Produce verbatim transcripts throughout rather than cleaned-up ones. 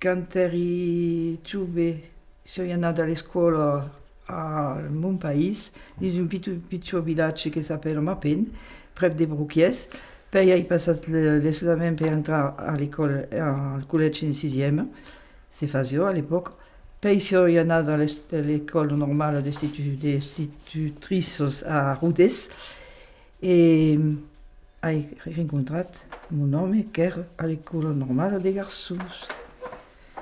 Quand èri jove, soi anada a l'escòla a mon país, dins un pitu-, pichon vilatge que s'apèla Mapen, prèp de Broquiès. Pèi ai passat le-, l'examen per entrar a l'escòla, al collègi en sisièma, se fasiá a l'epòca. Pèi soi anada a l'es-, a l'escòla normala d'institu-, d'institutriças a Rodés. E ai rencontrat mon òme qu'èra a l'escòla normala de garçons.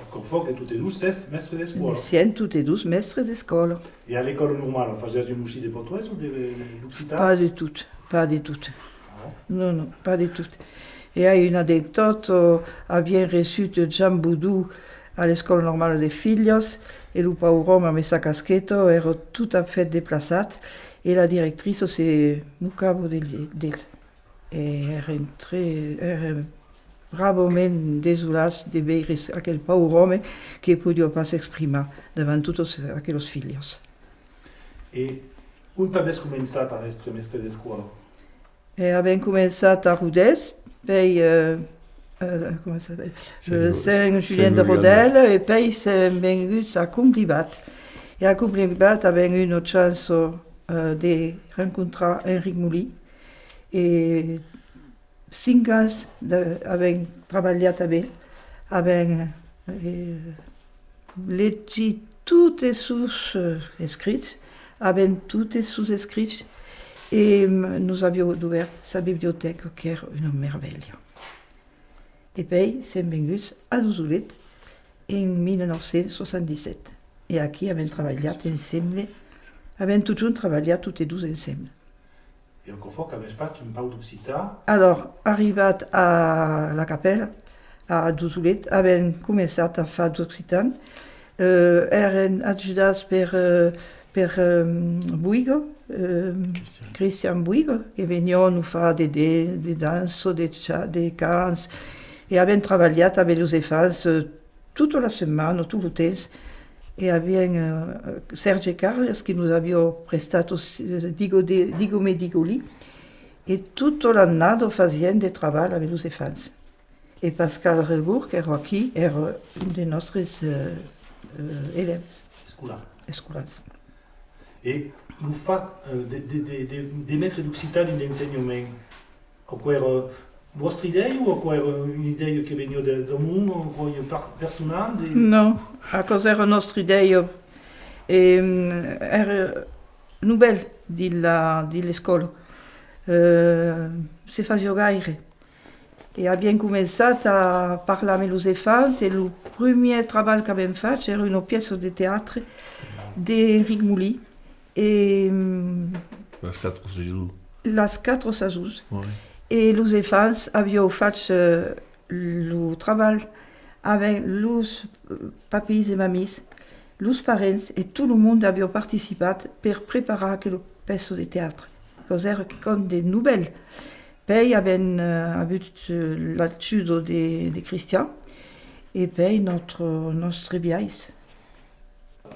Aquò fa que totes dos sètz mèstres d'escòla. Sèm totes dos mèstres d'escòla. E a l'escòla normala, fasiatz un bocin de patoès o de, d'occitan? Pas de tot, pas de tot. Ah. Non, non, pas de tot. E ai una anecdòta, avián reçut Jean Boudou a l'escòla normala de filhas, e lo paure òme amb sa casqueta èra tot a fait desplaçat, e la directriça se mocava de li-, d'el. E èrem tre-, èrem bravament desolats de veire aquel paure òme que podiá pas s'exprimar davant totas aquelas filhas. E ont avètz començat a èstre mèstre d'escòla? E avèm començat a Rodés, pèi, eh, eh, comment ça s'appelle? Eh, Saint-Julien de Rodelles, e pèi sèm venguts a Complibat. E a Complibat avèm una chança, eh, de rencontrar Enric Molin. E cinc ans de, avèm trabalhat amb el, avèm, eh, legit totes sos, eh, escrits, avèm totes sos escrits, e, mm, nos aviá dobèrt sa bibliotèca, qu'èra una mervelha. E pèi sèm venguts a Dosolet en mil nòu cents soixante-dix-sept. E aquí avèm trabalhat ensemble, avèm totjorn trabalhat totes dos ensemble. E aquò fa qu'avètz fach un pauc d'occitan? Alors, arribat a la Capèla, a Dosolet, avèm començat a far d'occitan. Eh, èrem ajudats per, eh, per, eh, Boiga, eh, Christian. Christian Boiga, que veniá nos far de, de, de dança, de cha-, de cants, e avèm trabalhat amb los enfants, eh, tota la setmana, tot lo temps, e aviam, eh, Serge Carles que nos aviá prestat, eh, Digo de, Digo me Digo li, e tota l'annada fasiam de trabalh amb los enfants. E Pascal Regour, qu'èra aquí, èra un de nòstres, eh, eh, elèves. Escolans. Escolans. E lo fach, eh, de, de, de, de, de metre d'occitan dins l'ensenhament, aquò èra vòstra idèia o aquò èra una idèia que veniá de, d'amont, o aquò èra per-, personal? De... Non, aquò èra nòstra idèia. E, mm, èra novèl dins la, dins l'escòla. Eh, se fasiá gaire. E aviam començat a parlar amb los enfants, e lo primièr trabalh qu'avèm fach èra una pièça de teatre d'Enric Molin. E, mm, Las quatre saisons. Las quatre saisons. Ouais. E los enfants avián fach, eh, lo trabalh avec los, eh, papis e mamis, los parents, e tot lo monde aviá participat per preparar aquela pèça de teatre. Aquò èra quicòm de novèl. Pèi avèm, eh, avut, eh, l'ajuda de, de Christian, e pèi nòstre, nòstre biais.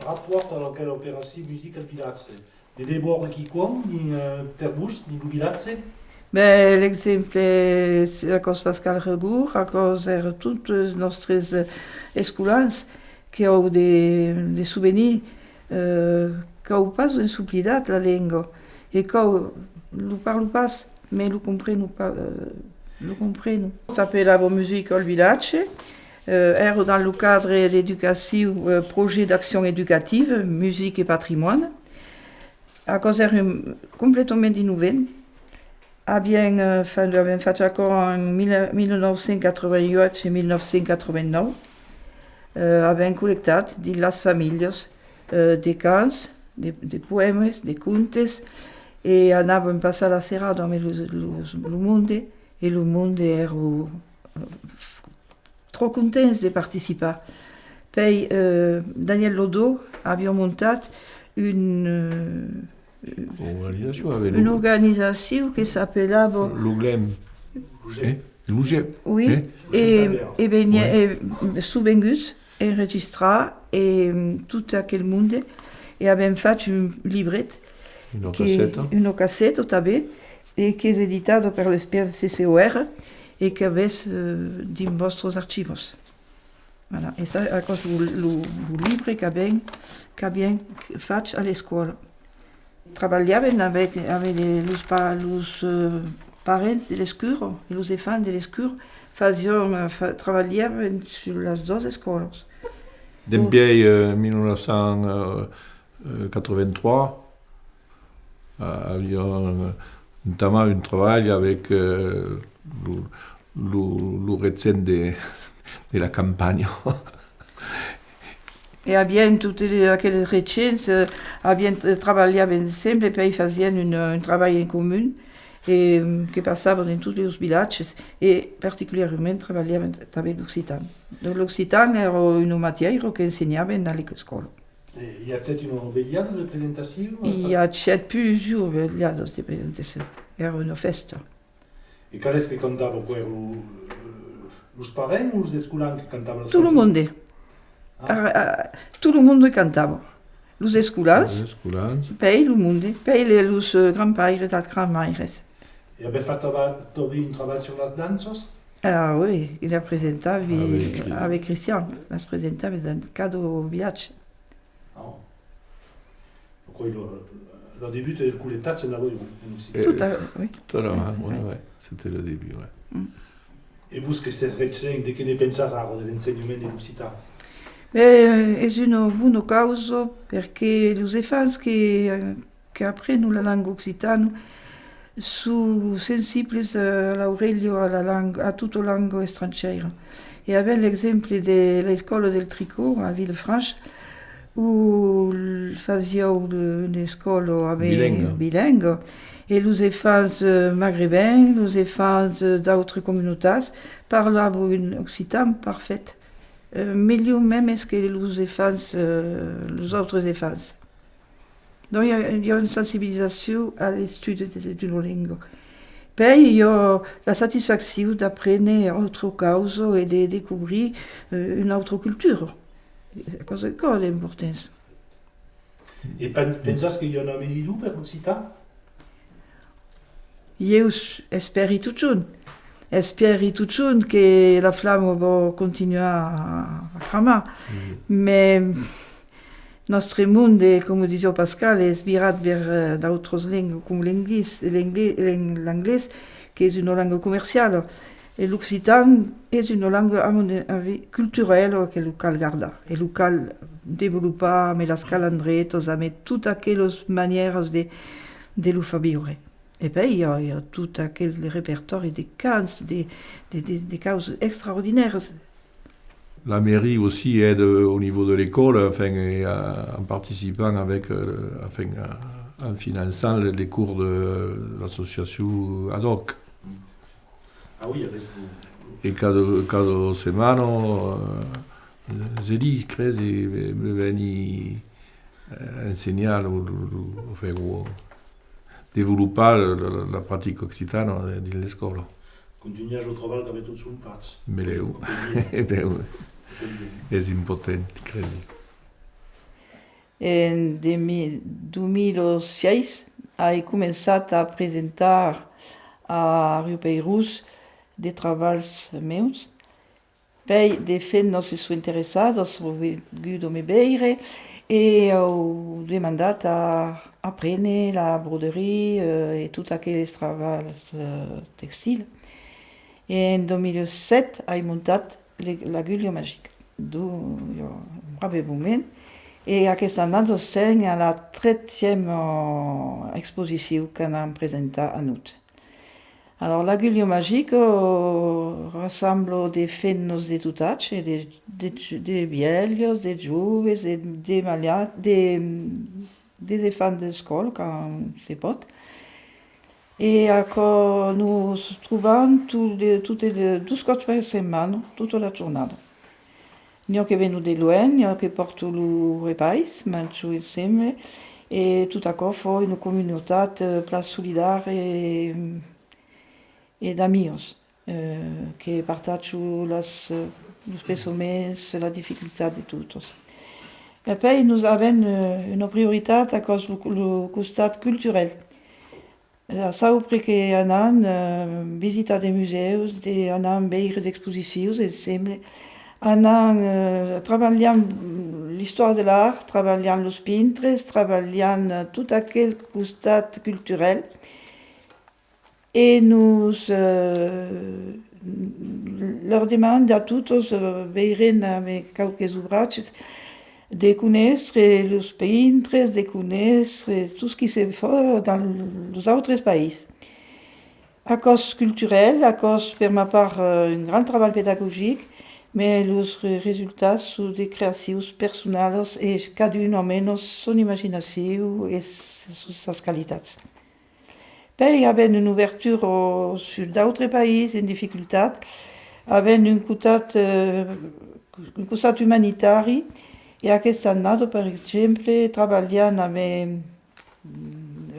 Rapòrt a aquela operacion Musica al Vilatge, de debòrd quicòm, dins, eh, per vos, dins lo vilatge? Ben, l'exemple, aquò's Pascal Regour, aquò's èra totes nòstres, eh, escolans, qu'an de, de sovenirs, eh, qu'an pas desoblidat la lenga, e qu'an, lo parlan pas, mai lo comprenon pas, eh, lo comprenon. S'apelava Musica al Vilatge, eh, èra dins lo cadre d'educacion, eh, Projet d'action éducative, musique et patrimoine. Aquò's èra un, completament innovant. Aviam, eh, fa-, avèm fach aquò en mil, mil nòu cents quatre-vingt-uèch e mil nòu cents quatre-vingt-nòu. Eh, avèm collectat dins las familhas, eh, de cants, de, de poèmas, de contes, e anàvem passar la serada amb los, los, lo monde, e lo monde èra, eh, tròp contents de participar. Pèi, eh, Daniel Lodo aviá montat un, eh, Organizacion, avèm una lo, organizacion que s'apelava lo Glem. Eh? Lo Gep. Oui, eh? E, e veniá, ouais, e sovent enregistrar, e, mm, tot aquel monde, e avèm fach un libret, una casseta, una casseta tanben, e qu'es editada per les, per C C O R, e qu'avètz, eh, dins vòstras archivas. Voilà, e ça, aquò's lo, lo, lo libre qu'avèm, qu'avèm fach a l'escòla. Trabalhàvem avec, avec les, los pa-, los, eh, parents de l'escura, e los enfants de l'escura fasián, eh, fa-, trabalhàvem sus las doas escòlas. Dempièi, eh, mil nòu cents, eh, eh, quatre-vingt-trois, eh, aviam entamat un trabalh avec, eh, lo, lo, lo regent de, de la campanha. E aviam totes aqueles regents, eh, aviam, eh, trabalhàvem ensemble, puèi fasiam un, un trabalh en comun, e, mm, que passavan en totes los vilatges, e particularament trabalhàvem tanben l'occitan. Donc l'occitan èra una matièra qu'ensenhàvem a l'escòla. E i agèt una velhada de presentacion? I agèt plusieurs velhadas de presentacion. Èra una fèsta. E qual es que cantava, aquò? Èra lo, los parents o los escolans que cantavan las cançons? Tot lo monde. Ah. A, a, tot lo monde cantava. Los escolans, los escolans, puèi lo monde, puèi le, los, eh, grands-paires, las grands-maires. E avètz fach tanben un trabalh sus las danças? Ah oui, que las presentavi avec Christian, las presentavi dins cada vilatge. Ah. Aquò's lo, lo debut del collectatge en Avairon, en occitan. Tot a, oui. Tot a, oui, oui, c'était le début, ouais. Mm. E vos que sètz regent, de qué ne pensatz ara de l'ensenhament de l'occitan? Ben, es una bona causa, perque los enfants que, eh, qu'aprenon la lenga occitana son sensibles a l'aurelha a la lenga, a tota lenga estrangièra. E avèm l'exemple de l'escòla del Tricot a Villefranche, ont fasián una escòla avec bilinga. Bilinga, e los enfants, eh, magrebins, los enfants, eh, d'autras comunautats parlavan un occitan parfait, eh, melhor mèmes que los enfants, eh, los autres enfants. Donc, i a, i a una sensibilizacion a l'estudi de, de, d'una lenga. Puèi, i a la satisfaccion d'aprene autra causa e de descobrir, eh, una autra cultura. Aquò's aquò l'important. E pen-, pensatz que i a un avenidor per l'occitan? Ieu s-, espèri totjorn. Espèri totjorn que la flama va continuar a, a cramar. Mm. Mès nòstre monde, coma disiá Pascal, es virat vers, eh, d'autras lengas, coma l'anglés, l'anglés, l'an-, l'anglés, qu'es una lenga comerciala. E l'occitan es una lenga, a mon avis, culturala, que lo cal gardar. E lo cal desvolopar amb las calandretas, amb totas aquelas manièras de, de lo far viure. E puèi, i a, i a tot aquel repertòri de cants, de, de, de, de causas extraordinàrias. La mairie aussi aide au niveau de l'école, enfin, et, euh, en participant avec, euh, enfin, euh, en finançant les, les cours de l'association ad hoc. Ah oui, avec... E cada, cada setmana, euh, Zeli, cresi, me veni, euh, ensenhar lo, lo, lo, enfin, o desvolopar la, la, la practica occitana dins l'escòla. Contunhatz lo trabalh qu'avètz totjorn fach. Melhor. E ben, es important, cresi. En de mi-, dos mil sièis, ai començat a presentar a Riupeirós de trabalhs mieus. Puèi de femnas se son interessadas, an volgut me veire e an demandat a aprene la broderie, eh, e tot aqueles trabalhs, eh, textils. E en dos mil sèt ai montat le, l'Agulha Magica. Donc, i a un brave moment. E aquesta annada sèm a la tretièma exposicion qu'anam presentar a Nantes. Alors, l'Agulha Magica, eh, rassembla de femnas de tot atge, de, de, de vièlhas, de joves, de, de malhats, de, des enfants d'escòla, quand se pòt. E aquò, nos trobam tot de, tot de, dos còps per setmana, tota la jornada. N'i a que venon de luènh, n'i a que pòrtan lo repais, manjan ensemble, e tot aquò fa una comunautat, eh, plan solidària e, e d'amics, eh, que partatjan las, eh, los pensaments, la dificultat de totes. E puèi, nos avèm, eh, una prioritat, aquò's lo, lo costat culturèl. A saupre que anam, eh, visitar de musèus, de, anam veire d'exposicions ensemble, Anam, eh, trabalham l'istòria de l'art, trabalham los pintres, trabalham, eh, tot aquel costat culturèl. E nos, eh, lor demanda a totes, eh, veirem amb quauques obratges, de conéisser los pintres, de conéisser tot ce qui se fa dans los autres país. Aquò's culturèl, aquò's per ma part, eh, un grand trabalh pedagogic, mai los re-, resultats son de creacions personalas e cadun amena son imaginacion e s-, sas qualitats. Pèi avèm una obertura sus d'autres país en dificultat, avèm un costat, eh, un costat umanitari, e aquesta annada, per exemple, trabalham amb, eh,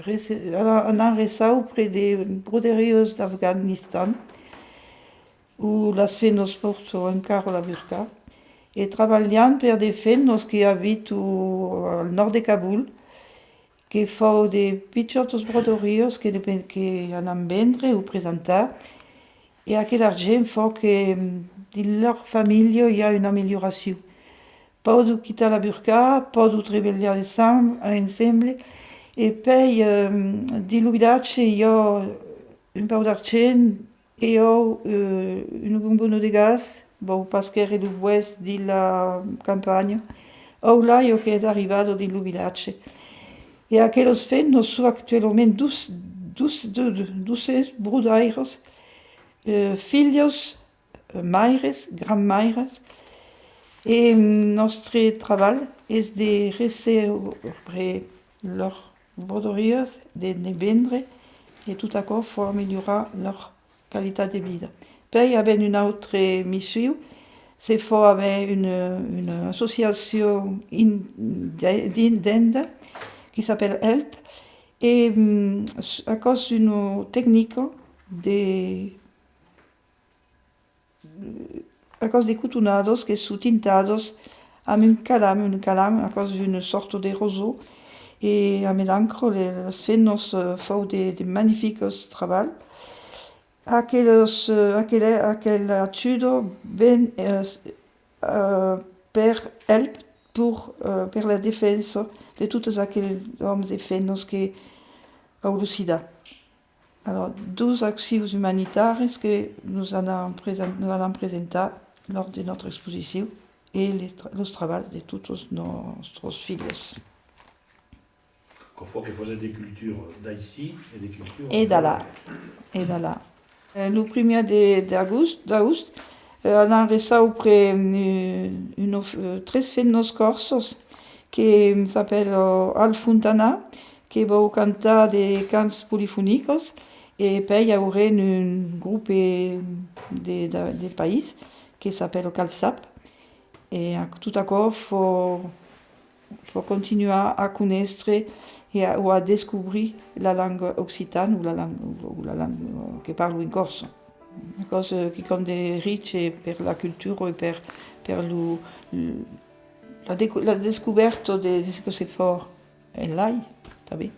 rece-, ara anam reçaupre de broderias d'Afganistan, ont las femnas pòrtan encara la burca, e trabalham per de femnas que abitan al nòrd de Kabul, que fan de pichòtas broderias que, que anam vendre o presentar, e aquel argent fa que, mm, dins lor familha i a una amelioracion. Pòdon quitar la burca, pòdon trebalhar ensam-, ensemble, e pèi, ehm, dins lo vilatge i a un pauc d'argent, e au, eh, una bombona de gas, vau pas quèrre lo boès dins la campanha, au, la, ieu qu'es arribada dins lo vilatge. E aquelas femnas son actualament dus, dus, du-, du-, duses brodairas, eh, filhas, eh, maires, grand-maires, e nòstre trabalh es de reçaupre lor broderias, de ne vendre, e tot aquò fa ameliorar lor qualitat de vida. Pèi avèm una autra mission, se fa avèm una, una associacion in-, de-, d'Inde qui s'apèla Help, e, mm, aquò's una tecnica de, aquò's de cotonadas que son tintadas amb un calam, un calam, aquò's una sòrta de roseau, e amb l'encre, le-, las femnas, eh, fan de, de magnifics trabalhs. Aquelas, eh, aquela, aquela ajuda ven, eh, s-, eh, per Help, per, eh, per la defensa de totes aqueles òmes e femnas que an lo sida. Alors, dos accions umanitàrias que nos anam presen-, nos anam presentar lors de nòstra exposicion e les tra-, los trabalhs de totas nòstras filhas. Aquò fa que fasètz de cultura d'aicí e de cultura E d'alà, e d'alà. Eh, lo primièr de, d'agost, d'agost, eh, anam reçaupre, eh, una f-, eh, tres femnas còrsas que s'apèla Al Fontana, que vau cantar de cants polifonicas, e pèi aurem un grop de, de, de país que s'apèla Calçap, e ac-, tot aquò fa, fa continuar a conéistre e a, o a descobrir la lenga occitana o la lenga, o la lenga que parlan en Còrsa. Aquò's, eh, quicòm de riche per la cultura e per, per lo, la deco-, la descobèrta de, de ce que se fa enlai, tanben.